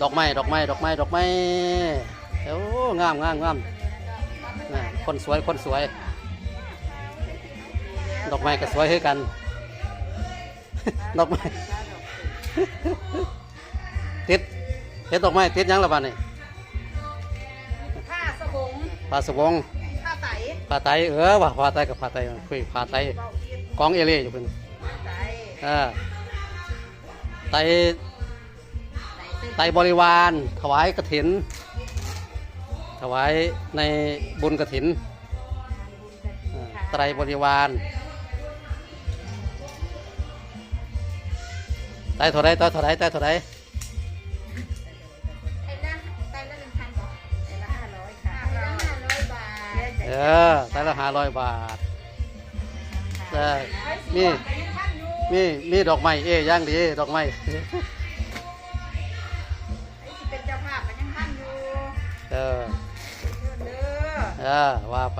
ດອກໄມ້ ດອກໄມ້ ດອກໄມ້ ດອກໄມ້ ໂອ້ ງາມ ງາມ ງາມ ນະ ຄົນສວຍ ຄົນສວຍ ດອກໄມ້ກໍສວຍຄືກັນ ດອກໄມ້ ຕິດ ເຮັດດອກໄມ້ຕິດຫຍັງລະບາດນີ້? ຜ້າສະບົງ ຜ້າສະບົງ ຜ້າໄຕ ຜ້າໄຕ ເອີ ວ່າຜ້າໄຕກັບຜ້າໄຕ ຄຸຍຜ້າໄຕ ກອງເອເລຢູ່ເພິ່ນ ຜ້າໄຕ ເອີ ໄຕ ໄຕບໍລິວານ ຖວາຍກະຖິນ ຖວາຍໃນບຸນກະຖິນ ເອີ ໄຕບໍລິວານ ໄຕເທົ່າໃດ? ໄຕເທົ່າໃດ? ໄຕເທົ່າໃດ? ໄຕລະ ໄຕລະໜຶ່ງພັນບໍ? ໄຕລະຫ້າຮ້ອຍ ໄຕລະຫ້າຮ້ອຍບາດ ເອີ ໄຕລະຫ້າຮ້ອຍບາດ ແຕ່ມີ ມີ ມີດອກໄມ້ເອຢ່າງດີ ດອກໄມ້ ໄປຊິເປັນເຈົ້າພາບກໍຍັງທັນຢູ່ ເອີ ເຊີນເດີ ເອີ ວ່າໄປ